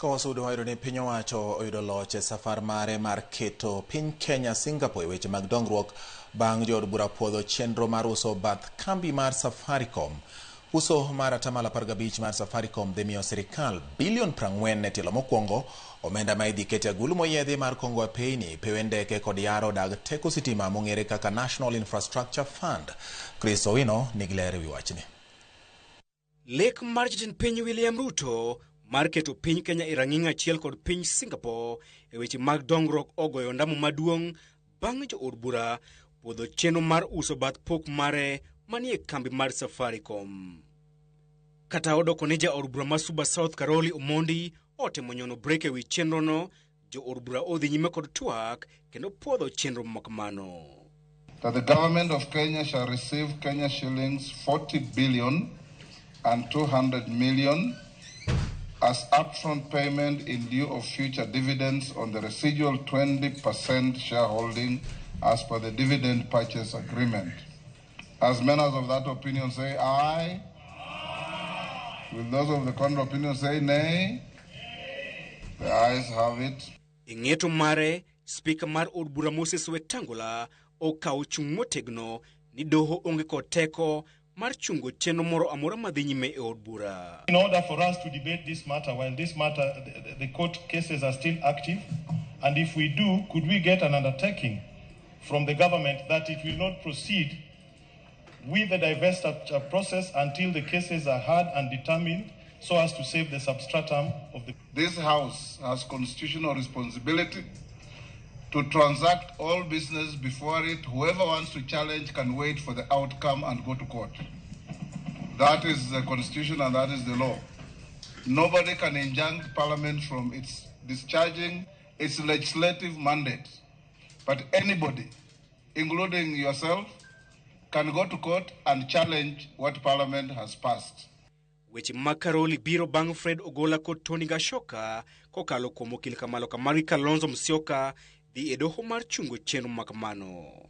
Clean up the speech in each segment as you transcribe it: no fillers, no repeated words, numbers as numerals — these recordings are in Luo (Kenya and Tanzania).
Ka wasudo wayudo ni piny owacho oyudo loch e safar mare mar keto piny Kenya Singapore e weche mag dongruok bang' jood bura puodho chenro mar uso bath kambi mar Safaricom. Uso mar atamalo 15 mar Safaricom dhi miyo sirikal bilion 40 e tielo mokwongo, omenda ma idhi ket e agulu moyiedhi mar kongo apeyni, pewe ndeke kod yaro dag teko sitima mong'ere kaka National Infrastructure Fund. Chris Owino nigi ler e wi wachni. Lek mar jatend piny William Ruto mar keto piny Kenya e rang'iny achiel kod piny Singapore e weche mag dongruok ogoyo ndamo maduong' bang' jood bura puodho chenro mar uso bath pok mare manie kambi mar Safaricom. Kata odoko ni jaod bura ma Suba South Karoli Omondi otemo nyono brek e wi chenrono, jood bura odhi nyime kod twak kendo puodho chenro makamano. That the government of Kenya shall receive Kenya shillings 40 billion and 200 million as upfront payment in lieu of future dividends on the residual 20% shareholding as per the dividend purchase agreement. As members of that opinion say aye. Will those of the contrary opinion say nay? The ayes have it. E ng'eto mare, spika mar od bura Moses Wetangula okawo chung' motegno ni doho onge kod teko mar chungo chenro moro amora madhi nyime e od bura. In order for us to debate this matter while this matter, the court cases are still active, and if we do, could we get an undertaking from the government that it will not proceed with the divestiture process until the cases are heard and determined so as to save the substratum of the... This House has constitutional responsibility to transact all business before it. Whoever wants to challenge can wait for the outcome and go to court. That is the constitution and that is the law. Nobody can injunct Parliament from its discharging its legislative mandate. But anybody, including yourself, can go to court and challenge what Parliament has passed. Weche mag Karoli biro bang' Fred Ogola kod Tony Gashoka kokalo kuom okil Kamalo Kamari Kalonzo Musyoka dhi e doho mar chungo chenro makamano.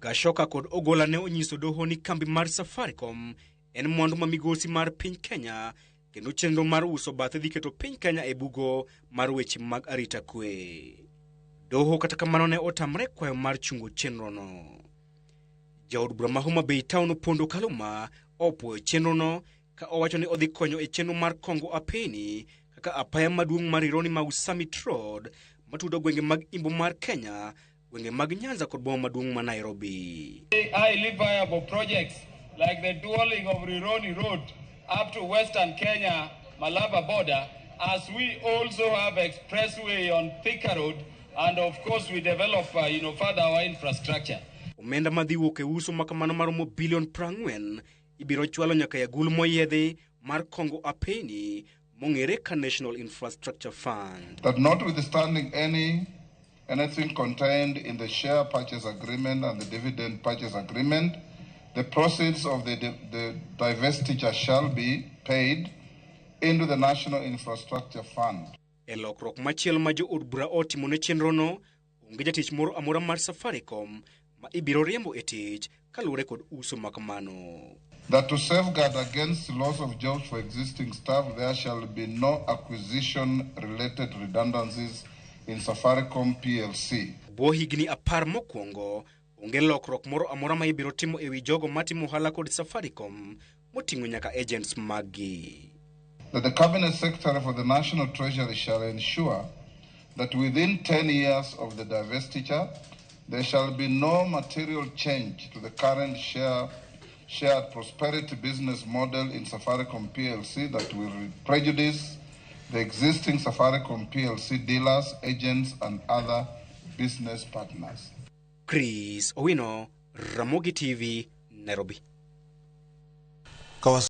Gashoka kod Ogola ne onyiso doho ni kambi mar Safaricom en mwandu ma migosi mar piny Kenya kendo chenro mar uso bathe dhi keto piny Kenya e bugo mar weche mag arita kwe. Doho kata kamano ne otamre kwayo mar chungo chenrono. Jaod bura ma Homa Bay Town Opondo Kaluma opuoyo chenrono ka owacho ni odhi konyo e chenro mar kongo apeni kaka apaya maduong' mar Rironi Mau Summit Road matudo gwenge mag imbo mar Kenya, gwenge mag Nyanza kod boma maduong' ma Nairobi. Highly viable projects like the dualling of Rironi Road up to Western Kenya, Malaba border, as we also have expressway on Thika Road, and of course we develop further our infrastructure. Omenda madhi wuok e uso makamano maromo bilion 40 ibiro chwalo nyaka e agulu moyiedhi mar kongo apeni mong'ere ka National Infrastructure Fund. That notwithstanding anything contained in the share purchase agreement and the dividend purchase agreement, the proceeds of the divestiture shall be paid into the National Infrastructure Fund. E lokruok machielo ma jood bura otimo ne chenrono, onge jatich moro amora mar Safaricom ma ibiro riembo e tich kaluwore kod uso makamano. That to safeguard against loss of jobs for existing staff, there shall be no acquisition-related redundancies in Safaricom PLC. Bwo higni 10 mokwongo, onge lokruok moro amora ma ibiro timo e wi jogo matimo ohala kod Safaricom moting'o nyaka agents maggi. That the Cabinet Secretary for the National Treasury shall ensure that within 10 years of the divestiture, there shall be no material change to the current shared prosperity business model in Safaricom PLC that will prejudice the existing Safaricom PLC dealers, agents, and other business partners. Chris Owino, Ramogi TV, Nairobi.